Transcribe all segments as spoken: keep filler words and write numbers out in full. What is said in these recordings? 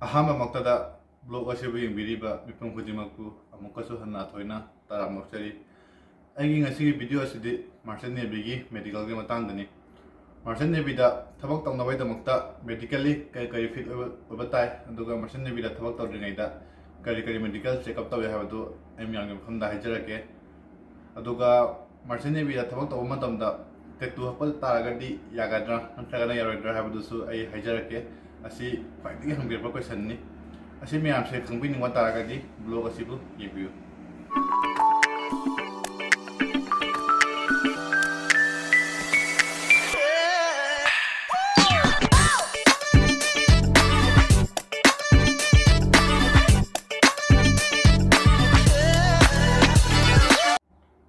ꯑꯍꯥꯟꯕꯃꯛꯇꯗ vlog ꯑꯁꯤꯕꯨ ꯌꯦꯡꯕꯤꯔꯤꯕ ꯃꯤꯄꯨꯝ ꯈꯨꯗꯤꯡꯃꯛꯄꯨ ꯑꯃꯨꯛꯀꯁꯨ ꯍꯟꯅ ꯊꯣꯏꯅ ꯇꯔꯥꯝꯅ ꯑꯣꯛꯆꯔꯤ꯫ ꯑꯩꯒꯤ ꯉꯁꯤꯒꯤ video ꯑꯁꯤꯗꯤ Merchant Navy ꯒꯤ medical ꯒꯤ ꯃꯇꯥꯡꯗꯅꯤ꯫ Merchant Navy ꯗ ꯊꯕꯛ ꯇꯧꯅꯕꯒꯤꯗꯃꯛꯇ medically ꯀꯔꯤ ꯀꯔꯤ fit ꯑꯣꯏꯕ, ꯑꯣꯏꯕ ꯇꯥꯏ, ꯑꯗꯨꯒ Merchant Navy ꯗ ꯊꯕꯛ ꯇꯧꯗ꯭ꯔꯤꯉꯩꯗ ꯀꯔꯤ ꯀꯔꯤ medical check up ꯇꯧꯏ ꯍꯥꯏꯕꯗꯨ ꯑꯩ ꯃꯌꯥꯝꯒꯤ ꯃꯐꯝꯗ ꯍꯥꯏꯖꯔꯛꯀꯦ꯫ ꯑꯗꯨꯒ Merchant Navy ꯗ ꯊꯕꯛ ꯇꯧꯕ ꯃꯇꯝꯗ tattoo ꯍꯥꯞꯄ ꯇꯥꯔꯒꯗꯤ ꯌꯥꯒꯗ꯭ꯔꯥ ꯅꯠꯇ꯭ꯔꯒꯅ ꯌꯥꯔꯣꯏꯗ꯭ꯔꯥ ꯍꯥꯏꯕꯗꯨꯁꯨ ꯑꯩ ꯍꯥꯏꯖꯔꯛꯀꯦ꯫ ꯑꯁꯤ ꯈ꯭ꯋꯥꯏꯗꯒꯤ ꯍꯪꯕꯤꯔꯛꯄ question ꯅꯤ꯫ ꯑꯁꯤ ꯃꯌꯥꯝꯁꯦ ꯈꯪꯕꯤꯅꯤꯡꯕ ꯇꯥꯔꯒꯗꯤ vlog ꯑꯁꯤꯕꯨ ꯌꯦꯡꯕꯤꯌꯨ꯫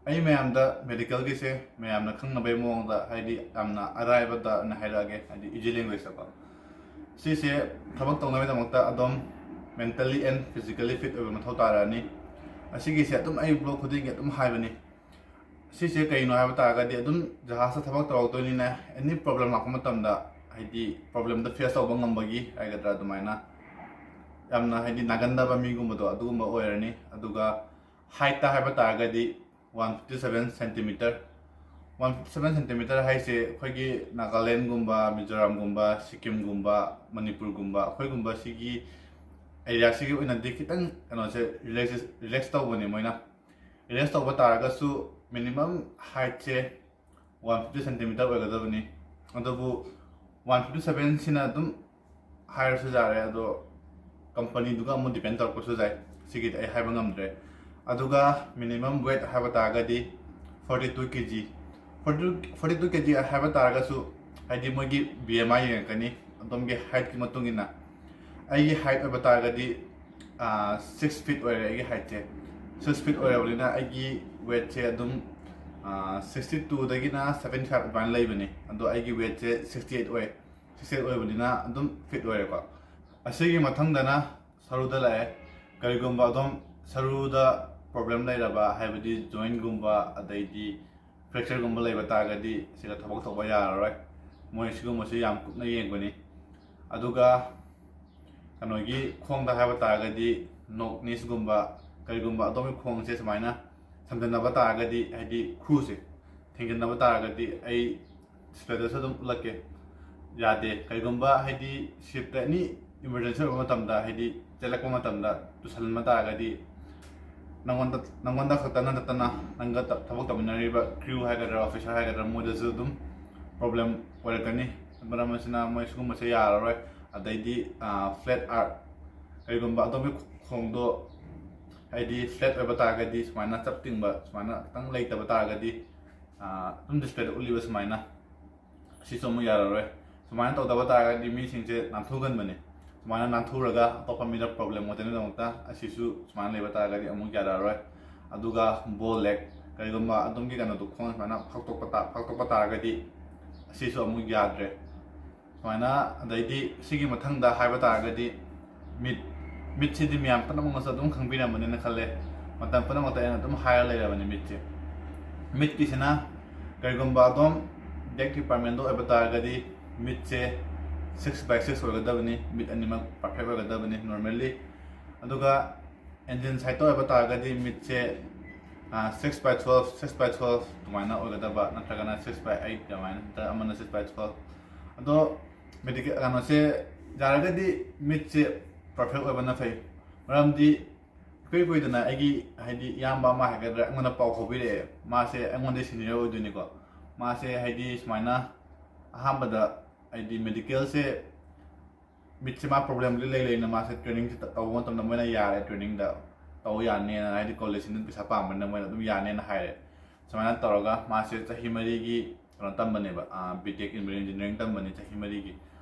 ꯑꯩ ꯃꯌꯥꯝꯗ medical ꯒꯤꯁꯦ ꯃꯌꯥꯝꯅ ꯈꯪꯅꯕꯒꯤ ꯃꯑꯣꯡꯗ, ꯍꯥꯏꯗꯤ ꯌꯥꯝꯅ ꯑꯔꯥꯏꯕꯗ ꯑꯣꯏꯅ ꯍꯥꯏꯔꯛꯑꯒꯦ, ꯍꯥꯏꯗꯤ easy language ꯇꯀꯣ꯫ ꯁꯤꯁꯦ ꯊꯕꯛ ꯇꯧꯅꯕꯒꯤꯗꯃꯛꯇ ꯑꯗꯨꯝ mentally and physically fit ꯑꯣꯏꯕ ꯃꯊꯧ ꯇꯥꯔꯛꯑꯅꯤ꯫ ꯑꯁꯤꯒꯤꯁꯦ ꯑꯗꯨꯝ ꯑꯩ vlog ꯈꯨꯗꯤꯡꯒꯤ ꯑꯗꯨꯝ ꯍꯥꯏꯕꯅꯤ꯫ ꯁꯤꯁꯦ ꯀꯩꯅꯣ ꯍꯥꯏꯕ ꯇꯥꯔꯒꯗꯤ, ꯑꯗꯨꯝ ꯖꯍꯥꯖꯇ ꯊꯕꯛ ꯇꯧꯔꯛꯇꯣꯏꯅꯤꯅ any problem ꯂꯥꯛꯄ ꯃꯇꯝꯗ, ꯍꯥꯏꯗꯤ problem ꯗꯣ face ꯇꯧꯕ ꯉꯝꯕꯒꯤ ꯍꯥꯏꯒꯗ꯭ꯔꯥ, ꯑꯗꯨꯃꯥꯏꯅ ꯌꯥꯝꯅ, ꯍꯥꯏꯗꯤ, ꯅꯥꯒꯟꯗꯕ ꯃꯤꯒꯨꯝꯕꯗꯣ ꯑꯗꯨꯒꯨꯝꯕ ꯑꯣꯏꯔꯅꯤ꯫ ꯑꯗꯨꯒ height ꯇ ꯍꯥꯏꯕ ꯇꯥꯔꯒꯗꯤ one fifty seven centimeter꯫ One fifty seven centimeter ꯍꯥꯏꯁꯦ ꯑꯩꯈꯣꯏꯒꯤ ꯅꯥꯒꯥꯂꯦꯟꯒꯨꯝꯕ, ꯃꯤꯖꯣꯔꯥꯝꯒꯨꯝꯕ, ꯁꯤꯛꯀꯤꯝꯒꯨꯝꯕ, ꯃꯅꯤꯄꯨꯔꯒꯨꯝꯕ, ꯑꯩꯈꯣꯏꯒꯨꯝꯕ ꯁꯤꯒꯤ area ꯁꯤꯒꯤ ꯑꯣꯏꯅꯗꯤ ꯈꯤꯇꯪ ꯀꯩꯅꯣꯁꯦ relax, relax ꯇꯧꯕꯅꯦ ꯃꯣꯏꯅ꯫ Relax ꯇꯧꯕ ꯇꯥꯔꯒꯁꯨ minimum height ꯁꯦ one fifty centimeter ꯑꯣꯏꯒꯗꯕꯅꯤ꯫ ꯑꯗꯨꯕꯨ one fifty seven ꯁꯤꯅ ꯑꯗꯨꯝ ꯍꯥꯏꯔꯁꯨ ꯌꯥꯔꯦ, ꯑꯗꯣ company ꯗꯨꯒ ꯑꯃꯨꯛ depend ꯇꯧꯔꯛꯄꯁꯨ ꯌꯥꯏ, ꯁꯤꯒꯤꯗꯤ ꯑꯩ ꯍꯥꯏꯕ ꯉꯝꯗ꯭ꯔꯦ꯫ ꯑꯗꯨꯒ minimum weight ꯍꯥꯏꯕ ꯇꯥꯔꯒꯗꯤ forty two kg꯫ Forty two, forty two kg ꯍꯥꯏꯕ ꯇꯥꯔꯒꯁꯨ, ꯍꯥꯏꯗꯤ, ꯃꯣꯏꯒꯤ B M I ꯌꯦꯡꯉꯛꯀꯅꯤ ꯑꯗꯣꯝꯒꯤ height ꯀꯤ ꯃꯇꯨꯡ ꯏꯟꯅ꯫ ꯑꯩꯒꯤ height ꯑꯣꯏꯕ ꯇꯥꯔꯒꯗꯤ, ꯑꯥ, six feet ꯑꯣꯏꯔꯦ ꯑꯩꯒꯤ height ꯁꯦ꯫ Six feet ꯑꯣꯏꯔꯕꯅꯤꯅ ꯑꯩꯒꯤ weight ꯁꯦ ꯑꯗꯨꯝ, ꯑꯥ, sixty two ꯗꯒꯤꯅ seventy five ꯑꯗꯨꯃꯥꯏꯅ ꯂꯩꯕꯅꯤ꯫ ꯑꯗꯣ ꯑꯩꯒꯤ weight ꯁꯦ sixty eight ꯑꯣꯏ꯫ Sixty eight ꯑꯣꯏꯕꯅꯤꯅ ꯑꯗꯨꯝ fit ꯑꯣꯏꯔꯦꯀꯣ꯫ ꯑꯁꯤꯒꯤ ꯃꯊꯪꯗꯅ ꯁꯔꯨꯗ ꯂꯥꯛꯑꯦ꯫ ꯀꯔꯤꯒꯨꯝꯕ ꯑꯗꯣꯝ ꯁꯔꯨꯗ problem ꯂꯩꯔꯕ, ꯍꯥꯏꯕꯗꯤ joint ꯒꯨꯝꯕ, ꯑꯗꯩꯗꯤ fracture ꯒꯨꯝꯕ ꯂꯩꯕ ꯇꯥꯔꯒꯗꯤ ꯁꯤꯗ ꯊꯕꯛ ꯇꯧꯕ ꯌꯥꯔꯔꯣꯏ꯫ ꯃꯣꯏ ꯁꯤꯒꯨꯝꯕꯁꯤ ꯌꯥꯝ ꯀꯨꯞꯅ ꯌꯦꯡꯕꯅꯤ꯫ ꯑꯗꯨꯒ ꯀꯩꯅꯣꯒꯤ ꯈꯣꯡꯗ ꯍꯥꯏꯕ ꯇꯥꯔꯒꯗꯤ, ꯅꯣꯛ ꯅꯤꯁꯀꯨꯝꯕ, ꯀꯔꯤꯒꯨꯝꯕ ꯑꯗꯣꯝꯒꯤ ꯈꯣꯡꯁꯦ ꯁꯨꯃꯥꯏꯅ ꯁꯝꯖꯟꯅꯕ ꯇꯥꯔꯒꯗꯤ, ꯍꯥꯏꯗꯤ ꯈꯨꯔꯨꯁꯦ ꯊꯦꯡꯖꯤꯟꯅꯕ ꯇꯥꯔꯒꯗꯤ, ꯑꯩ ꯗꯤꯁꯄ꯭ꯂꯦꯗꯁꯨ ꯑꯗꯨꯝ ꯎꯠꯂꯛꯀꯦ꯫ ꯌꯥꯗꯦ꯫ ꯀꯔꯤꯒꯨꯝꯕ ꯍꯥꯏꯗꯤ ꯁꯤꯞꯇ ꯑꯦꯅꯤ ꯏꯃꯔꯖꯦꯟꯁꯤ ꯑꯣꯏꯕ ꯃꯇꯝꯗ, ꯍꯥꯏꯗꯤ ꯆꯦꯜꯂꯛꯄ ꯃꯇꯝꯗ ꯇꯨꯁꯜꯍꯟꯕ ꯇꯥꯔꯒꯗꯤ, ꯅꯪꯉꯣꯟꯗ, ꯅꯪꯉꯣꯟꯗ ꯈꯛꯇ ꯅꯠꯇꯅ, ꯅꯪꯒ ꯊꯕꯛ ꯇꯧꯃꯤꯟꯅꯔꯤꯕ ꯀ꯭ꯔꯤꯌꯨ ꯍꯥꯏꯒꯗ꯭ꯔꯥ, ꯑꯣꯐꯤꯁꯔ ꯍꯥꯏꯒꯗ꯭ꯔꯥ, ꯃꯣꯏꯗꯁꯨ ꯑꯗꯨꯝ ꯄ꯭ꯔꯣꯕ꯭ꯂꯦꯝ ꯑꯣꯏꯔꯛꯀꯅꯤ꯫ ꯃꯔꯝ ꯑꯁꯤꯅ ꯃꯣꯏ ꯁꯤꯒꯨꯝꯕꯁꯦ ꯌꯥꯔꯔꯣꯏ꯫ ꯑꯗꯩꯗꯤ ꯐ꯭ꯂꯦꯠ ꯑꯥꯔꯠ, ꯀꯔꯤꯒꯨꯝꯕ ꯑꯗꯣꯝꯒꯤ ꯈꯣꯡꯗꯣ ꯍꯥꯏꯗꯤ ꯐ꯭ꯂꯦꯠ ꯑꯣꯏꯕ ꯇꯥꯔꯒꯗꯤ, ꯁꯨꯃꯥꯏꯅ ꯆꯞ ꯇꯤꯡꯕ, ꯁꯨꯃꯥꯏꯅ ꯈꯤꯇꯪ ꯂꯩꯇꯕ ꯇꯥꯔꯒꯗꯤ, ꯑꯗꯨꯝ ꯗꯤꯁꯄ꯭ꯂꯦꯗ ꯎꯠꯂꯤꯕ ꯁꯨꯃꯥꯏꯅ, ꯑꯁꯤꯁꯨ ꯑꯃꯨꯛ ꯌꯥꯔꯔꯣꯏ꯫ ꯁꯨꯃꯥꯏꯅ ꯇꯧꯗꯕ ꯇꯥꯔꯒꯗꯤ ꯃꯤꯁꯤꯡꯁꯦ ꯅꯥꯟꯊꯨꯒꯟꯕꯅꯤ꯫ ꯁꯨꯃꯥꯏꯅ ꯅꯥꯟꯊꯨꯔꯒ ꯑꯇꯣꯞꯄ ꯃꯤꯗ ꯄ꯭ꯔꯣꯕ꯭ꯂꯦꯝ ꯑꯣꯏꯗꯅꯕꯒꯤꯗꯃꯛꯇ ꯑꯁꯤꯁꯨ ꯁꯨꯃꯥꯏꯅ ꯂꯩꯕ ꯇꯥꯔꯒꯗꯤ ꯑꯃꯨꯛ ꯌꯥꯔꯛꯑꯔꯣꯏ꯫ ꯑꯗꯨꯒ ꯕꯣ ꯂꯦꯛ, ꯀꯔꯤꯒꯨꯝꯕ ꯑꯗꯣꯝꯒꯤ ꯀꯩꯅꯣꯗꯣ, ꯈꯣꯡ ꯁꯨꯃꯥꯏꯅ ꯐꯥꯛꯇꯣꯛꯄ ꯇꯥ-, ꯐꯥꯛꯇꯣꯛꯄ ꯇꯥꯔꯒꯗꯤ ꯑꯁꯤꯁꯨ ꯑꯃꯨꯛ ꯌꯥꯗ꯭ꯔꯦ꯫ ꯁꯨꯃꯥꯏꯅ, ꯑꯗꯩꯗꯤ ꯁꯤꯒꯤ ꯃꯊꯪꯗ ꯍꯥꯏꯕ ꯇꯥꯔꯒꯗꯤ ꯃꯤꯠ, ꯃꯤꯠꯁꯤꯗꯤ ꯃꯌꯥꯝ ꯄꯨꯝꯅꯃꯛꯅꯁꯨ ꯑꯗꯨꯝ ꯈꯪꯕꯤꯔꯝꯕꯅꯤꯅ ꯈꯜꯂꯦ꯫ ꯃꯇꯝ ꯄꯨꯝꯅꯃꯛꯇ ꯑꯩꯅ ꯑꯗꯨꯝ ꯍꯥꯏꯔ ꯂꯩꯔꯕꯅꯤ ꯃꯤꯠꯁꯦ꯫ ꯃꯤꯠꯀꯤꯁꯤꯅ ꯀꯔꯤꯒꯨꯝꯕ ꯑꯗꯣꯝ ꯕ꯭ꯂꯦꯛ ꯗꯤꯄꯥꯔꯠꯃꯦꯟꯗ ꯑꯣꯏꯕ ꯇꯥꯔꯒꯗꯤ ꯃꯤꯠꯁꯦ ꯁꯤꯛꯁ ꯕꯥꯏ ꯁꯤꯛꯁ ꯑꯣꯏꯒꯗꯕꯅꯤ, ꯃꯤꯠ ꯑꯅꯤꯃꯛ ꯄꯔꯐꯦꯛ ꯑꯣꯏꯒꯗꯕꯅꯤ ꯅꯣꯔꯃꯦꯜꯂꯤ꯫ ꯑꯗꯨꯒ ꯑꯦꯟꯖꯤꯟ ꯁꯥꯏꯠꯇ ꯑꯣꯏꯕ ꯇꯥꯔꯒꯗꯤ ꯃꯤꯠꯁꯦ ꯁꯤꯛꯁ ꯕꯥꯏ ꯇ꯭ꯋꯦꯜꯐ, ꯁꯤꯛꯁ ꯕꯥꯏ ꯇ꯭ꯋꯦꯜꯐ ꯑꯗꯨꯃꯥꯏꯅ ꯑꯣꯏꯒꯗꯕ, ꯅꯠꯇ꯭ꯔꯒꯅ ꯁꯤꯛꯁ ꯕꯥꯏ ꯑꯩꯠ ꯑꯗꯨꯃꯥꯏꯅ, ꯅꯠꯇ꯭ꯔꯒ ꯑꯃꯅ ꯁꯤꯛꯁ ꯕꯥꯏ ꯇ꯭ꯋꯦꯜꯐ꯫ ꯑꯗꯣ ꯃꯦꯗꯤꯀꯦꯜ ꯀꯩꯅꯣꯁꯦ ꯌꯥꯔꯒꯗꯤ ꯃꯤꯠꯁꯦ ꯄꯔꯐꯦꯛ ꯑꯣꯏꯕꯅ ꯐꯩ꯫ ꯃꯔꯝꯗꯤ ꯏꯀꯨꯏ ꯀꯨꯏꯗꯅ ꯑꯩꯒꯤ, ꯍꯥꯏꯗꯤ, ꯏꯌꯥꯝꯕ ꯑꯃ ꯍꯥꯏꯒꯗ꯭ꯔꯥ, ꯑꯩꯉꯣꯟꯗ ꯄꯥꯎ ꯐꯥꯎꯕꯤꯔꯛꯑꯦ꯫ ꯃꯥꯁꯦ ꯑꯩꯉꯣꯟꯗ ꯁꯤꯅꯤꯌꯔ ꯑꯣꯏꯗꯣꯏꯅꯤꯀꯣ꯫ ꯃꯥꯁꯦ, ꯍꯥꯏꯗꯤ, ꯁꯨꯃꯥꯏꯅ ꯑꯍꯥꯟꯕꯗ, ꯍꯥꯏꯗꯤ, ꯃꯦꯗꯤꯀꯦꯜꯁꯦ, ꯃꯤꯠꯁꯦ ꯃꯥ ꯄ꯭ꯔꯣꯕ꯭ꯂꯦꯝꯗꯤ ꯂꯩ ꯂꯩꯅ ꯃꯥꯁꯦ ꯇ꯭ꯔꯦꯅꯤꯡꯁꯦ ꯇ-, ꯇꯧꯕ ꯃꯇꯝꯗ ꯃꯣꯏꯅ ꯌꯥꯔꯦ, ꯇ꯭ꯔꯦꯅꯤꯡꯗ ꯇꯧ ꯌꯥꯅꯤꯅ, ꯍꯥꯏꯗꯤ, ꯀꯣꯂꯦꯖꯁꯤꯅ ꯄꯩꯁꯥ ꯄꯥꯝꯕꯅꯤꯅ ꯃꯣꯏꯅ ꯑꯗꯨꯝ ꯌꯥꯅꯤꯅ ꯍꯥꯏꯔꯦ꯫ ꯁꯨꯃꯥꯏꯅ ꯇꯧꯔꯒ ꯃꯥꯁꯦ ꯆꯍꯤ ꯃꯔꯤꯒꯤ ꯀꯩꯅꯣ ꯇꯝꯕꯅꯦꯕ, ꯕꯤ ꯇꯦꯛ ꯏꯟꯖꯤꯅꯤꯌꯥꯔꯤꯡ ꯇꯝꯕꯅꯤ ꯆꯍꯤ ꯃꯔꯤꯒꯤ꯫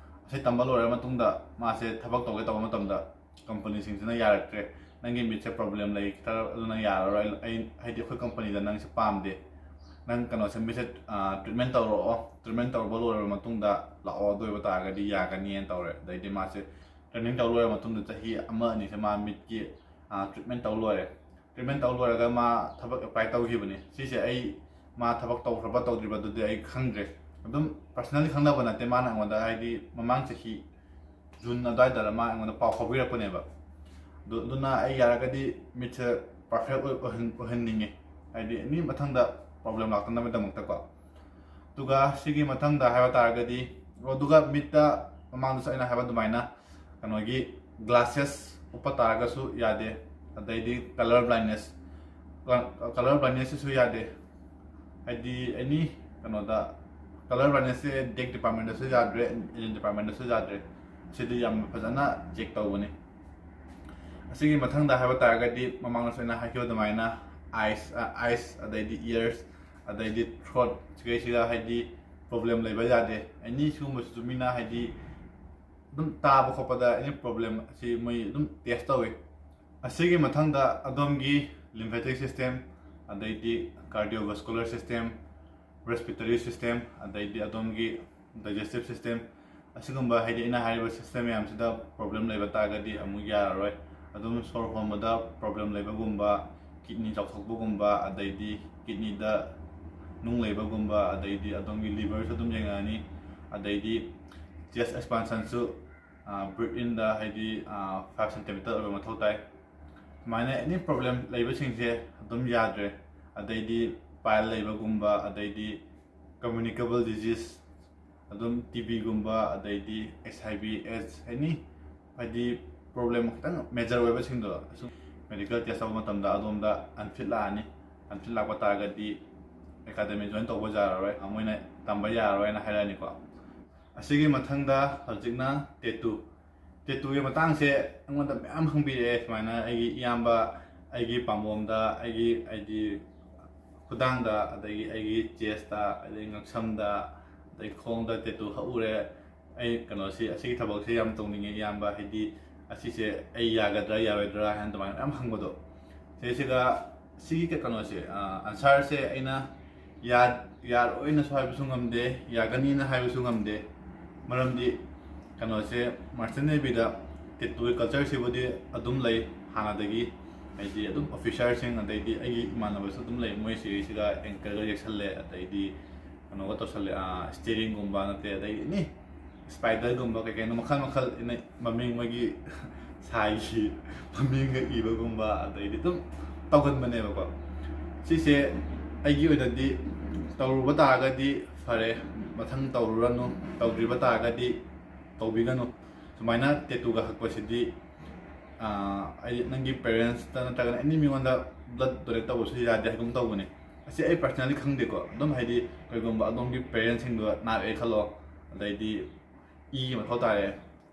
ꯑꯁꯤ ꯇꯝꯕ ꯂꯣꯏꯔꯕ ꯃꯇꯨꯡꯗ ꯃꯥꯁꯦ ꯊꯕꯛ ꯇꯧꯒꯦ ꯇꯧꯕ ꯃꯇꯝꯗ ꯀꯝꯄꯅꯤꯁꯤꯡꯁꯤꯅ ꯌꯥꯔꯛꯇ꯭ꯔꯦ, "ꯅꯪꯒꯤ ꯃꯤꯠꯁꯦ ꯄ꯭ꯔꯣꯕ꯭ꯂꯦꯝ ꯂꯩ, ꯈꯤꯇꯪ ꯑꯗꯨꯅ ꯌꯥꯔꯔꯣꯏ, ꯑꯩ, ꯍꯥꯏꯗꯤ, ꯑꯩꯈꯣꯏ ꯀꯝꯄꯅꯤꯗ ꯅꯪꯁꯦ ꯄꯥꯝꯗꯦ, ꯅꯪ ꯀꯩꯅꯣꯁꯦ, ꯃꯤꯠꯁꯦ ꯇ꯭ꯔꯤꯠꯃꯦꯟ ꯇꯧꯔꯛꯑꯣ, ꯇ꯭ꯔꯤꯠꯃꯦꯟ ꯇꯧꯔꯕ ꯂꯣꯏꯔꯕ ꯃꯇꯨꯡꯗ ꯂꯥꯛꯑꯣ, ꯑꯗꯨ ꯑꯣꯏꯕ ꯇꯥꯔꯒꯗꯤ ꯌꯥꯒꯅꯤꯅ" ꯇꯧꯔꯦ꯫ ꯑꯗꯩꯗꯤ ꯃꯥꯁꯦ ꯇ꯭ꯔꯦꯅꯤꯡ ꯇꯧ ꯂꯣꯏꯔꯕ ꯃꯇꯨꯡꯗ ꯆꯍꯤ ꯑꯃ ꯑꯅꯤꯁꯦ ꯃꯥ ꯃꯤꯠꯀꯤ ꯇ꯭ꯔꯤꯠꯃꯦꯟ ꯇꯧ ꯂꯣꯏꯔꯦ꯫ ꯇ꯭ꯔꯤꯠꯃꯦꯟ ꯇꯧ ꯂꯣꯏꯔꯒ ꯃꯥ ꯊꯕꯛ ꯑꯦꯄ꯭ꯂꯥꯏ ꯇꯧꯈꯤꯕꯅꯤ꯫ ꯁꯤꯁꯦ ꯑꯩ, ꯃꯥ ꯊꯕꯛ ꯇꯧꯈ꯭ꯔꯕ ꯇꯧꯗ꯭ꯔꯤꯕꯗꯨꯗꯤ ꯑꯩ ꯈꯪꯗ꯭ꯔꯦ꯫ ꯑꯗꯨꯝ ꯄꯔꯁꯅꯦꯜꯂꯤ ꯈꯪꯅꯕ ꯅꯠꯇꯦ, ꯃꯥꯅ ꯑꯩꯉꯣꯟꯗ, ꯍꯥꯏꯗꯤ, ꯃꯃꯥꯡ ꯆꯍꯤ ꯖꯨꯟ ꯑꯗꯨꯋꯥꯏꯗ ꯃꯥ ꯑꯩꯉꯣꯟꯗ ꯄꯥꯎ ꯐꯥꯎꯕꯤꯔꯛꯄꯅꯦꯕ꯫ ꯑꯗꯨ ꯑꯗꯨꯅ ꯑꯩ ꯌꯥꯔꯒꯗꯤ ꯃꯤꯠꯁꯦ ꯄꯔꯐꯦꯛ ꯑꯣꯏꯍꯟꯅꯤꯡꯉꯤ, ꯍꯥꯏꯗꯤ ꯑꯦꯅꯤ ꯃꯊꯪꯗ ꯄ꯭ꯔꯣꯕ꯭ꯂꯦꯝ ꯂꯥꯛꯇꯅꯕꯒꯤꯗꯃꯛꯇꯀꯣ꯫ ꯑꯗꯨꯒ ꯁꯤꯒꯤ ꯃꯊꯪꯗ ꯍꯥꯏꯕ ꯇꯥꯔꯒꯗꯤ, ꯑꯗꯨꯒ ꯃꯤꯠꯇ ꯃꯃꯥꯡꯗꯁꯨ ꯑꯩꯅ ꯍꯥꯏꯕ ꯑꯗꯨꯃꯥꯏꯅ ꯀꯩꯅꯣꯒꯤ ꯒ꯭ꯂꯥꯁꯦꯁ ꯎꯞꯄ ꯇꯥꯔꯒꯁꯨ ꯌꯥꯗꯦ, ꯑꯗꯩꯗꯤ ꯀꯂꯔ ꯕ꯭ꯂꯥꯏꯟꯅꯦꯁ, ꯀꯂꯔ ꯕ꯭ꯂꯥꯏꯟꯅꯦꯁꯁꯤꯁꯨ ꯌꯥꯗꯦ꯫ ꯍꯥꯏꯗꯤ ꯑꯦꯅꯤ ꯀꯩꯅꯣꯗ ꯀꯂꯔ ꯕ꯭ꯂꯥꯏꯟꯅꯦꯁꯁꯦ ꯗꯦꯛ ꯗꯤꯄꯥꯔꯠꯃꯦꯟꯗꯁꯨ ꯌꯥꯗ꯭ꯔꯦ, ꯏꯟꯖꯤꯟ ꯗꯤꯄꯥꯔꯠꯃꯦꯟꯗꯁꯨ ꯌꯥꯗ꯭ꯔꯦ꯫ ꯁꯤꯗꯤ ꯌꯥꯝ ꯐꯖꯅ ꯆꯦꯛ ꯇꯧꯕꯅꯤ꯫ ꯑꯁꯤꯒꯤ ꯃꯊꯪꯗ ꯍꯥꯏꯕ ꯇꯥꯔꯒꯗꯤ ꯃꯃꯥꯡꯗꯁꯨ ꯑꯩꯅ ꯍꯥꯏꯈꯤꯕ ꯑꯗꯨꯃꯥꯏꯅ ꯑꯥꯏꯁ, ꯑꯥꯏꯁ, ꯑꯗꯩꯗꯤ ꯏꯌꯔꯁ, ꯑꯗꯩꯗꯤ ꯊ꯭ꯔꯣꯠ, ꯁꯤꯈꯩꯁꯤꯗ ꯍꯥꯏꯗꯤ ꯄ꯭ꯔꯣꯕ꯭ꯂꯦꯝ ꯂꯩꯕ ꯌꯥꯗꯦ꯫ ꯑꯦꯅꯤ ꯁꯤꯒꯨꯝꯕꯁꯤꯁꯨ ꯃꯤꯅ ꯍꯥꯏꯗꯤ ꯑꯗꯨꯝ ꯇꯥꯕ ꯈꯣꯠꯄꯗ ꯑꯦꯅꯤ ꯄ꯭ꯔꯣꯕ꯭ꯂꯦꯝ ꯑꯁꯤ ꯃꯣꯏ ꯑꯗꯨꯝ ꯇꯦꯁ ꯇꯧꯋꯤ꯫ ꯑꯁꯤꯒꯤ ꯃꯊꯪꯗ ꯑꯗꯣꯝꯒꯤ ꯂꯤꯝꯐꯦꯇꯤꯛ ꯁꯤꯁꯇꯦꯝ, ꯑꯗꯩꯗꯤ ꯀꯥꯔꯗꯤꯑꯣꯚꯥꯁꯀꯨꯂꯔ ꯁꯤꯁꯇꯦꯝ, ꯔꯦꯁꯄꯤꯔꯦꯇꯔꯤ ꯁꯤꯁꯇꯦꯝ, ꯑꯗꯩꯗꯤ ꯑꯗꯣꯝꯒꯤ ꯗꯥꯏꯖꯦꯁꯇꯤꯞ ꯁꯤꯁꯇꯦꯝ, ꯑꯁꯤꯒꯨꯝꯕ ꯍꯥꯏꯗꯤ ꯑꯩꯅ ꯍꯥꯏꯔꯤꯕ ꯁꯤꯁꯇꯦꯝ ꯃꯌꯥꯝꯁꯤꯗ ꯄ꯭ꯔꯣꯕ꯭ꯂꯦꯝ ꯂꯩꯕ ꯇꯥꯔꯒꯗꯤ ꯑꯃꯨꯛ ꯌꯥꯔꯔꯣꯏ꯫ ꯑꯗꯨꯝ ꯁꯣꯔ ꯍꯣꯟꯕꯗ ꯄ꯭ꯔꯣꯕ꯭ꯂꯦꯝ ꯂꯩꯕꯒꯨꯝꯕ, ꯀꯤꯠꯅꯤ ꯆꯥꯎꯊꯣꯛꯄꯒꯨꯝꯕ, ꯑꯗꯩꯗꯤ ꯀꯤꯠꯅꯤꯗ ꯅꯨꯡ ꯂꯩꯕꯒꯨꯝꯕ, ꯑꯗꯩꯗꯤ ꯑꯗꯣꯝꯒꯤ ꯂꯤꯚꯔꯁꯨ ꯑꯗꯨꯝ ꯌꯦꯡꯉꯛꯑꯅꯤ, ꯑꯗꯩꯗꯤ ꯆꯦꯁ ꯑꯦꯛꯁꯄꯥꯟꯁꯟꯁꯨ, ꯕ꯭ꯔꯤꯠ ꯏꯟꯗ ꯍꯥꯏꯗꯤ ꯐꯥꯏꯚ ꯁꯦꯟꯇꯤꯃꯤꯇꯔ ꯑꯣꯏꯕ ꯃꯊꯧ ꯇꯥꯏ꯫ ꯁꯨꯃꯥꯏꯅ ꯑꯦꯅꯤ ꯄ꯭ꯔꯣꯕ꯭ꯂꯦꯝ ꯂꯩꯕꯁꯤꯡꯁꯦ ꯑꯗꯨꯝ ꯌꯥꯗ꯭ꯔꯦ꯫ ꯑꯗꯩꯗꯤ ꯄꯥꯏꯜ ꯂꯩꯕꯒꯨꯝꯕ, ꯑꯗꯩꯗꯤ ꯀꯝꯃ꯭ꯌꯨꯅꯤꯀꯦꯕꯜ ꯗꯤꯖꯤꯁ, ꯑꯗꯨꯝ ꯇꯤ ꯕꯤꯒꯨꯝꯕ, ꯑꯗꯩꯗꯤ ꯑꯩꯆ ꯑꯥꯏ ꯚꯤ, ꯑꯦꯗꯁ, ꯑꯦꯅꯤ ꯍꯥꯏꯗꯤ ꯄ꯭ꯔꯣꯕ꯭ꯂꯦꯝ ꯈꯤꯇꯪ ꯃꯦꯖꯔ ꯑꯣꯏꯕꯁꯤꯡꯗꯣ ꯁꯨꯝ ꯃꯦꯗꯤꯀꯦꯜ ꯇꯦꯁ ꯇꯧꯕ ꯃꯇꯝꯗ ꯑꯗꯣꯝꯗ ꯑꯟꯐꯤꯠ ꯂꯥꯛꯑꯅꯤ꯫ ꯑꯟꯐꯤꯠ ꯂꯥꯛꯄ ꯇꯥꯔꯒꯗꯤ ꯑꯦꯀꯥꯗꯃꯤ ꯖꯣꯏꯟ ꯇꯧꯕ ꯌꯥꯔꯔꯣꯏ, ꯃꯣꯏꯅ ꯇꯝꯕ ꯌꯥꯔꯔꯣꯏꯅ ꯍꯥꯏꯔꯛꯑꯅꯤꯀꯣ꯫ ꯑꯁꯤꯒꯤ ꯃꯊꯪꯗ ꯍꯧꯖꯤꯛꯅ ꯇꯦꯇꯨ꯫ ꯇꯦꯇꯨꯒꯤ ꯃꯇꯥꯡꯁꯦ ꯑꯩꯉꯣꯟꯗ ꯃꯌꯥꯝ ꯍꯪꯕꯤꯔꯛꯑꯦ, ꯁꯨꯃꯥꯏꯅ ꯑꯩꯒꯤ ꯏꯌꯥꯝꯕ, ꯑꯩꯒꯤ ꯄꯥꯝꯕꯣꯝꯗ, ꯑꯩꯒꯤ ꯍꯥꯏꯗꯤ ꯈꯨꯗꯥꯡꯗ, ꯑꯗꯒꯤ ꯑꯩꯒꯤ ꯆꯦꯁꯇ, ꯑꯗꯩ ꯉꯛꯁꯝꯗ, ꯑꯗꯩ ꯈꯣꯡꯗ ꯇꯦꯇꯨ ꯍꯛꯎꯔꯦ꯫ ꯑꯩ ꯀꯩꯅꯣꯁꯤ, ꯑꯁꯤꯒꯤ ꯊꯕꯛꯁꯤ ꯌꯥꯝ ꯇꯧꯅꯤꯡꯉꯦ ꯏꯌꯥꯝꯕ, ꯍꯥꯏꯗꯤ ꯑꯁꯤꯁꯦ ꯑꯩ ꯌꯥꯒꯗ꯭ꯔꯥ ꯌꯥꯔꯣꯏꯗ꯭ꯔꯥ ꯍꯥꯏꯅ ꯑꯗꯨꯃꯥꯏꯅ ꯃꯌꯥꯝ ꯍꯪꯕꯗꯣ꯫ ꯁꯤꯁꯤꯒ ꯁꯤꯒꯤ ꯀꯩꯅꯣꯁꯦ, ꯑꯟꯁꯥꯔꯁꯦ ꯑꯩꯅ ꯌꯥ-, ꯌꯥꯔꯣꯏꯅꯁꯨ ꯍꯥꯏꯕꯁꯨ ꯉꯝꯗꯦ, ꯌꯥꯒꯅꯤꯅ ꯍꯥꯏꯕꯁꯨ ꯉꯝꯗꯦ꯫ ꯃꯔꯝꯗꯤ ꯀꯩꯅꯣꯁꯦ, ꯃꯥꯔꯆꯦꯟ ꯅꯦꯚꯤꯗ ꯇꯦꯇꯨꯒꯤ ꯀꯜꯆꯔꯁꯤꯕꯨꯗꯤ ꯑꯗꯨꯝ ꯂꯩ ꯍꯥꯟꯅꯗꯒꯤ, ꯍꯥꯏꯗꯤ ꯑꯗꯨꯝ ꯑꯣꯐꯤꯁꯥꯔꯁꯤꯡ, ꯑꯗꯩꯗꯤ ꯑꯩꯒꯤ ꯏꯃꯥꯟꯅꯕꯁꯨ ꯑꯗꯨꯝ ꯂꯩ, ꯃꯣꯏ ꯁꯤꯒꯤꯁꯤꯒ ꯑꯦꯡꯀꯔꯒ ꯌꯦꯛꯁꯜꯂꯦ, ꯑꯗꯩꯗꯤ ꯀꯩꯅꯣꯒ ꯇꯧꯁꯜꯂꯦ, ꯏꯁꯇꯤꯌꯔꯤꯡꯒꯨꯝꯕ ꯅꯠꯇꯦ, ꯑꯗꯩꯗꯤ ꯑꯦꯅꯤ ꯁ꯭ꯄꯥꯏꯗꯔꯒꯨꯝꯕ ꯀꯩ ꯀꯩꯅꯣ ꯃꯈꯜ ꯃꯈꯜ ꯃꯃꯤꯡ ꯃꯣꯏꯒꯤ ꯁꯥꯏꯒꯤ ꯃꯃꯤꯡꯒ ꯏꯕꯒꯨꯝꯕ ꯑꯗꯩꯗꯤ ꯑꯗꯨꯝ ꯇꯧꯒꯟꯕꯅꯦꯕꯀꯣ꯫ ꯁꯤꯁꯦ ꯑꯩꯒꯤ ꯑꯣꯏꯅꯗꯤ ꯇꯧꯔꯨꯕ ꯇꯥꯔꯒꯗꯤ ꯐꯔꯦ, ꯃꯊꯪ ꯇꯧꯔꯨꯔꯅꯨ, ꯇꯧꯗ꯭ꯔꯤꯕ ꯇꯥꯔꯒꯗꯤ ꯇꯧꯕꯤꯒꯅꯨ꯫ ꯁꯨꯃꯥꯏꯅ ꯇꯦꯇꯨꯒ ꯍꯛꯄꯁꯤꯗꯤ ꯍꯥꯏꯗꯤ ꯅꯪꯒꯤ ꯄꯦꯔꯦꯟꯁꯇ ꯅꯠꯇ꯭ꯔꯒꯅ ꯑꯦꯅꯤ ꯃꯤꯉꯣꯟꯗ ꯕ꯭ꯂꯠ ꯗꯣꯅꯦꯠ ꯇꯧꯕꯁꯨ ꯌꯥꯗꯦ ꯍꯥꯏꯒꯨꯝ ꯇꯧꯕꯅꯦ꯫ ꯑꯁꯤ ꯑꯩ ꯄꯔꯁꯅꯦꯜꯂꯤ ꯈꯪꯗꯦꯀꯣ꯫ ꯑꯗꯨꯝ ꯍꯥꯏꯗꯤ ꯀꯩꯒꯨꯝꯕ ꯑꯗꯣꯝꯒꯤ ꯄꯦꯔꯦꯟꯁꯁꯤꯡꯗꯣ ꯅꯥꯔꯛꯑꯦ ꯈꯜꯂꯣ, ꯑꯗꯩꯗꯤ ꯏꯒꯤ ꯃꯊꯧ ꯇꯥꯔꯦ,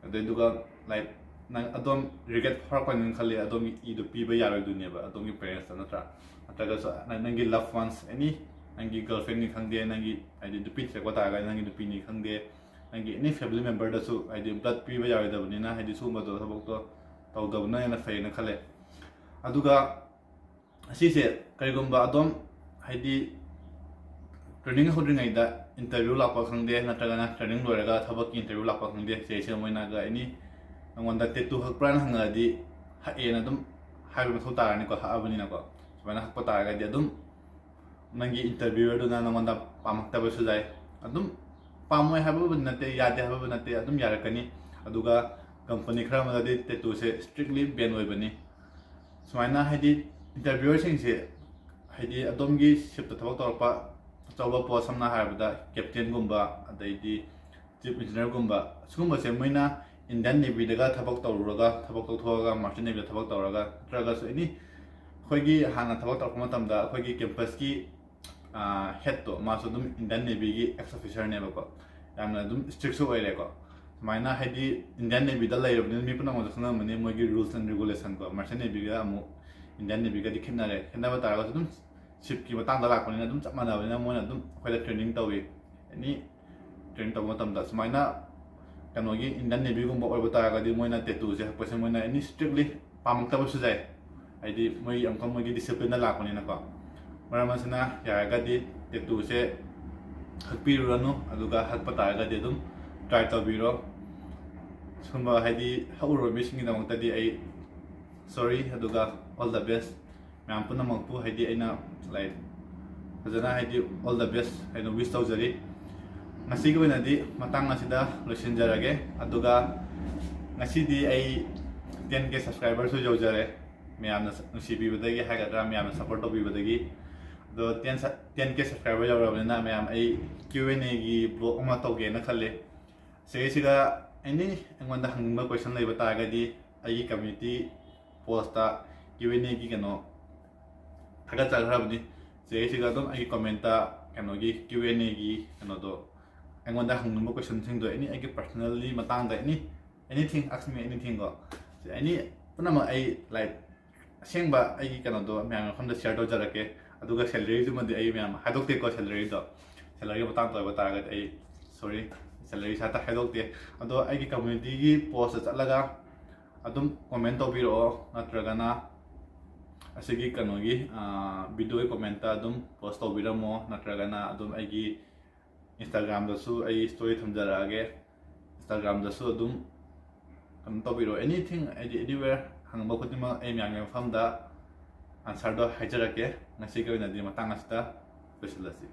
ꯑꯗꯨꯗꯨꯒ ꯂꯥꯏꯛ ꯅꯪ ꯑꯗꯣꯝ ꯔꯤꯒꯦꯠ ꯐꯥꯎꯔꯛꯄꯅꯤꯅ ꯈꯜꯂꯤ, ꯑꯗꯣꯝꯒꯤ ꯏꯗꯣ ꯄꯤꯕ ꯌꯥꯔꯣꯏꯗꯣꯏꯅꯦꯕ ꯑꯗꯣꯝꯒꯤ ꯄꯦꯔꯦꯟꯁꯇ ꯅꯠꯇ꯭ꯔꯥ? ꯅꯠꯇ꯭ꯔꯒꯁꯨ ꯅꯪꯒꯤ ꯂꯚ ꯋꯥꯟꯁ ꯑꯦꯅꯤ, ꯅꯪꯒꯤ ꯒꯔꯜꯐ꯭ꯔꯦꯟꯅꯤ ꯈꯪꯗꯦ, ꯅꯪꯒꯤ ꯍꯥꯏꯗꯤ ꯅꯨꯄꯤ ꯊꯤꯔꯛꯄ ꯇꯥꯔꯒꯗꯤ ꯅꯪꯒꯤ ꯅꯨꯄꯤꯅꯤ ꯈꯪꯗꯦ, ꯅꯪꯒꯤ ꯑꯦꯅꯤ ꯐꯦꯃꯤꯂꯤ ꯃꯦꯝꯕꯔꯗꯁꯨ ꯍꯥꯏꯗꯤ ꯕ꯭ꯂꯠ ꯄꯤꯕ ꯌꯥꯔꯣꯏꯗꯕꯅꯤꯅ ꯍꯥꯏꯗꯤ ꯁꯤꯒꯨꯝꯕꯗꯣ ꯊꯕꯛꯇꯣ ꯇꯧꯗꯕꯅ ꯍꯦꯟꯅ ꯐꯩꯌꯦꯅ ꯈꯜꯂꯦ꯫ ꯑꯗꯨꯒ ꯑꯁꯤꯁꯦ ꯀꯔꯤꯒꯨꯝꯕ ꯑꯗꯣꯝ ꯍꯥꯏꯗꯤ ꯇ꯭ꯔꯦꯅꯤꯡ ꯍꯧꯗ꯭ꯔꯤꯉꯩꯗ ꯏꯟꯇꯔꯚ꯭ꯌꯨ ꯂꯥꯛꯄ ꯈꯪꯗꯦ, ꯅꯠꯇ꯭ꯔꯒꯅ ꯇ꯭ꯔꯦꯅꯤꯡ ꯂꯣꯏꯔꯒ ꯊꯕꯛꯀꯤ ꯏꯟꯇꯔꯚ꯭ꯌꯨ ꯂꯥꯛꯄ ꯈꯪꯗꯦ, ꯆꯦ ꯁꯤꯃꯣꯏꯅꯒ ꯑꯦꯅꯤ ꯅꯉꯣꯟꯗ ꯇꯦꯇꯨ ꯍꯛꯄ꯭ꯔꯥꯅ ꯍꯪꯉꯛꯑꯗꯤ ꯍꯛꯑꯦꯅ ꯑꯗꯨꯝ ꯍꯥꯏꯕ ꯃꯊꯧ ꯇꯥꯔꯅꯤꯀꯣ꯫ ꯍꯛꯑꯕꯅꯤꯅꯀꯣ, ꯁꯨꯃꯥꯏꯅ ꯍꯛꯄ ꯇꯥꯔꯒꯗꯤ ꯑꯗꯨꯝ ꯅꯪꯒꯤ ꯏꯟꯇꯔꯚ꯭ꯌꯨꯋꯔꯗꯨꯅ ꯅꯉꯣꯟꯗ ꯄꯥꯝꯃꯛꯇꯕꯁꯨ ꯌꯥꯏ꯫ ꯑꯗꯨꯝ ꯄꯥꯝꯃꯣꯏ ꯍꯥꯏꯕꯕꯨꯗꯤ ꯅꯠꯇꯦ, ꯌꯥꯗꯦ ꯍꯥꯏꯕꯕꯨꯗꯤ ꯅꯠꯇꯦ, ꯑꯗꯨꯝ ꯌꯥꯔꯛꯀꯅꯤ꯫ ꯑꯗꯨꯒ ꯀꯝꯄꯅꯤ ꯈꯔ ꯑꯃꯗꯗꯤ ꯇꯦꯇꯨꯁꯦ ꯁ꯭ꯇ꯭ꯔꯤꯛꯂꯤ ꯕꯦꯟ ꯑꯣꯏꯕꯅꯤ꯫ ꯁꯨꯃꯥꯏꯅ ꯍꯥꯏꯗꯤ ꯏꯟꯇꯔꯚ꯭ꯌꯨꯋꯔꯁꯤꯡꯁꯦ ꯍꯥꯏꯗꯤ ꯑꯗꯣꯝꯒꯤ ꯁꯤꯞꯇ ꯊꯕꯛ ꯇꯧꯔꯛꯄ ꯑꯆꯧꯕ ꯄꯣꯁ, ꯁꯝꯅ ꯍꯥꯏꯔꯕꯗ ꯀꯦꯞꯇꯦꯟꯒꯨꯝꯕ, ꯑꯗꯩꯗꯤ ꯆꯤꯐ ꯏꯟꯖꯤꯅꯤꯌꯔꯒꯨꯝꯕ, ꯁꯤꯒꯨꯝꯕꯁꯦ ꯃꯣꯏꯅ ꯏꯟꯗꯤꯌꯟ ꯅꯦꯚꯤꯗꯒ ꯊꯕꯛ ꯇꯧꯔꯨꯔꯒ, ꯊꯕꯛ ꯇꯧꯊꯣꯛꯑꯒ ꯃꯥꯔꯆꯦꯟ ꯅꯦꯚꯤꯗ ꯊꯕꯛ ꯇꯧꯔꯒ, ꯅꯠꯇ꯭ꯔꯒꯁꯨ ꯑꯦꯅꯤ ꯑꯩꯈꯣꯏꯒꯤ ꯍꯥꯟꯅ ꯊꯕꯛ ꯇꯧꯔꯛꯄ ꯃꯇꯝꯗ ꯑꯩꯈꯣꯏꯒꯤ ꯀꯦꯝꯄꯁꯀꯤ ꯍꯦꯠꯇꯣ ꯃꯥꯁꯨ ꯑꯗꯨꯝ ꯏꯟꯗꯤꯌꯟ ꯅꯦꯚꯤꯒꯤ ꯑꯦꯛꯁ ꯑꯣꯐꯤꯁꯔꯅꯦꯕꯀꯣ꯫ ꯌꯥꯝꯅ ꯑꯗꯨꯝ ꯁ꯭ꯇ꯭ꯔꯤꯛꯁꯨ ꯑꯣꯏꯔꯦꯀꯣ꯫ ꯁꯨꯃꯥꯏꯅ ꯍꯥꯏꯗꯤ ꯏꯟꯗꯤꯌꯟ ꯅꯦꯚꯤꯗ ꯂꯩꯔꯕꯅꯤꯅ ꯃꯤ ꯄꯨꯝꯅꯃꯛꯁꯨ ꯈꯪꯉꯝꯃꯅꯤ ꯃꯣꯏꯒꯤ ꯔꯨꯜꯁ ꯑꯦꯟ ꯔꯤꯒꯨꯂꯦꯁꯟꯀꯣ꯫ ꯃꯥꯔꯆꯦꯟ ꯅꯦꯚꯤꯒ ꯑꯃꯨꯛ ꯏꯟꯗꯤꯌꯟ ꯅꯦꯚꯤꯒꯗꯤ ꯈꯦꯠꯅꯔꯦ꯫ ꯈꯦꯠꯅꯕ ꯇꯥꯔꯒꯁꯨ ꯑꯗꯨꯝ ꯁꯤꯞꯀꯤ ꯃꯇꯥꯡꯗ ꯂꯥꯛꯄꯅꯤꯅ ꯑꯗꯨꯝ ꯆꯞ ꯃꯥꯟꯅꯕꯅꯤꯅ ꯃꯣꯏꯅ ꯑꯗꯨꯝ ꯑꯩꯈꯣꯏꯗ ꯇ꯭ꯔꯦꯅꯤꯡ ꯇꯧꯏ꯫ ꯑꯦꯅꯤ ꯇ꯭ꯔꯦꯅꯤꯡ ꯇꯧꯕ ꯃꯇꯝꯗ ꯁꯨꯃꯥꯏꯅ ꯀꯩꯅꯣꯒꯤ ꯏꯟꯗꯤꯌꯟ ꯅꯦꯚꯤꯒꯨꯝꯕ ꯑꯣꯏꯕ ꯇꯥꯔꯒꯗꯤ ꯃꯣꯏꯅ ꯇꯦꯇꯨꯁꯦ ꯍꯛꯄꯁꯦ ꯃꯣꯏꯅ ꯑꯦꯅꯤ ꯁ꯭ꯇ꯭ꯔꯤꯛꯂꯤ ꯄꯥꯝꯃꯛꯇꯕꯁꯨ ꯌꯥꯏ꯫ ꯍꯥꯏꯗꯤ ꯃꯣꯏ ꯑꯃꯨꯛꯀ ꯃꯣꯏꯒꯤ ꯗꯤꯁꯤꯄ꯭ꯂꯤꯟꯗ ꯂꯥꯛꯄꯅꯤꯅꯀꯣ꯫ ꯃꯔꯝ ꯑꯁꯤꯅ ꯌꯥꯔꯒꯗꯤ ꯇꯦꯇꯨꯁꯦ ꯍꯛꯄꯤꯔꯨꯔꯅꯨ, ꯑꯗꯨꯒ ꯍꯛꯄ ꯇꯥꯔꯒꯗꯤ ꯑꯗꯨꯝ ꯇ꯭ꯔꯥꯏ ꯇꯧꯕꯤꯔꯣ꯫ ꯁꯤꯒꯨꯝꯕ ꯍꯥꯏꯗꯤ ꯍꯛꯎꯔꯕ ꯃꯤꯁꯤꯡꯒꯤꯗꯃꯛꯇꯗꯤ ꯑꯩ ꯁꯣꯔꯤ, ꯑꯗꯨꯒ ꯑꯣꯜ ꯗ ꯕꯦꯁ꯫ ꯃꯌꯥꯝ ꯄꯨꯝꯅꯃꯛꯄꯨ ꯍꯥꯏꯗꯤ ꯑꯩꯅ ꯂꯥꯏꯛ ꯐꯖꯅ ꯍꯥꯏꯗꯤ ꯑꯣꯜ ꯗ ꯕꯦꯁ ꯍꯥꯏꯅ ꯋꯤꯁ ꯇꯧꯖꯔꯤ꯫ ꯉꯁꯤꯒꯤ ꯑꯣꯏꯅꯗꯤ ꯃꯇꯥꯡ ꯑꯁꯤꯗ ꯂꯣꯏꯁꯤꯟꯖꯔꯒꯦ꯫ ꯑꯗꯨꯒ ꯉꯁꯤꯗꯤ ꯑꯩ ten K subscriberꯁꯨ ꯌꯧꯖꯔꯦ꯫ ꯃꯌꯥꯝꯅ ꯅꯨꯡꯁꯤꯕꯤꯕꯗꯒꯤ ꯍꯥꯏꯒꯗ꯭ꯔꯥ, ꯃꯌꯥꯝꯅ support ꯇꯧꯕꯤꯕꯗꯒꯤ꯫ ꯑꯗꯣ ten ten K subscriber ꯌꯧꯔꯕꯅꯤꯅ ꯃꯌꯥꯝ, ꯑꯩ Q and Aꯒꯤ vlog ꯑꯃ ꯇꯧꯒꯦꯅ ꯈꯜꯂꯦ꯫ ꯁꯤꯒꯤꯁꯤꯒ any ꯑꯩꯉꯣꯟꯗ ꯍꯪꯅꯤꯡꯕ question ꯂꯩꯕ ꯇꯥꯔꯒꯗꯤ ꯑꯩꯒꯤ community postꯇ Q and Aꯒꯤ ꯀꯩꯅꯣ ꯊꯥꯒꯠꯆꯈ꯭ꯔꯕꯅꯤ꯫ ꯁꯤꯒꯤꯁꯤꯒ ꯑꯗꯨꯝ ꯑꯩꯒꯤ commentꯇ ꯀꯩꯅꯣꯒꯤ Q and Aꯒꯤ ꯀꯩꯅꯣꯗꯣ, ꯑꯩꯉꯣꯟꯗ ꯍꯪꯅꯤꯡꯕ questionꯁꯤꯡꯗꯣ, any ꯑꯩꯒꯤ personally ꯃꯇꯥꯡꯗ any anything, ask me anything ꯀꯣ꯫ Any ꯄꯨꯝꯅꯃꯛ ꯑꯩ, like, ꯑꯁꯦꯡꯕ ꯑꯩꯒꯤ ꯀꯩꯅꯣꯗꯣ ꯃꯌꯥꯝꯒꯤ ꯃꯐꯝꯗ share ꯇꯧꯖꯔꯛꯀꯦ꯫ ꯑꯗꯨꯒ salaryꯗꯨꯃꯗꯤ ꯑꯩ ꯃꯌꯥꯝ ꯍꯥꯏꯗꯣꯛꯇꯦꯀꯣ꯫ Salaryꯗꯣ, salaryꯒꯤ ꯃꯇꯥꯡꯗ ꯑꯣꯏꯕ ꯇꯥꯔꯒꯗꯤ ꯑꯩ sorry, salary ꯁꯥꯏꯠꯇ ꯍꯥꯏꯗꯣꯛꯇꯦ꯫ ꯑꯗꯣ ꯑꯩꯒꯤ communityꯒꯤ postꯇ ꯆꯠꯂꯒ ꯑꯗꯨꯝ comment ꯇꯧꯕꯤꯔꯛꯑꯣ, ꯅꯠꯇ꯭ꯔꯒꯅ ꯑꯁꯤꯒꯤ ꯀꯩꯅꯣꯒꯤ videoꯒꯤ commentꯇ ꯑꯗꯨꯝ post ꯇꯧꯕꯤꯔꯝꯃꯣ, ꯅꯠꯇ꯭ꯔꯒꯅ ꯑꯗꯨꯝ ꯑꯩꯒꯤ Instagramꯗꯁꯨ ꯑꯩ story ꯊꯝꯖꯔꯛꯑꯒꯦ꯫ Instagramꯗꯁꯨ ꯑꯗꯨꯝ ꯀꯩꯅꯣ ꯇꯧꯕꯤꯔꯣ, anything, ꯍꯥꯏꯗꯤ anywhere ꯍꯪꯕ ꯈꯨꯗꯤꯡꯃꯛ ꯑꯩ ꯃꯌꯥꯝꯒꯤ ꯃꯐꯝꯗ answerꯗꯣ ꯍꯥꯏꯖꯔꯛꯀꯦ꯫ ꯉꯁꯤꯒꯤ ꯑꯣꯏꯅꯗꯤ ꯃꯇꯥꯡ ꯑꯁꯤꯗ ꯂꯣꯏꯁꯤꯜꯂꯁꯤ꯫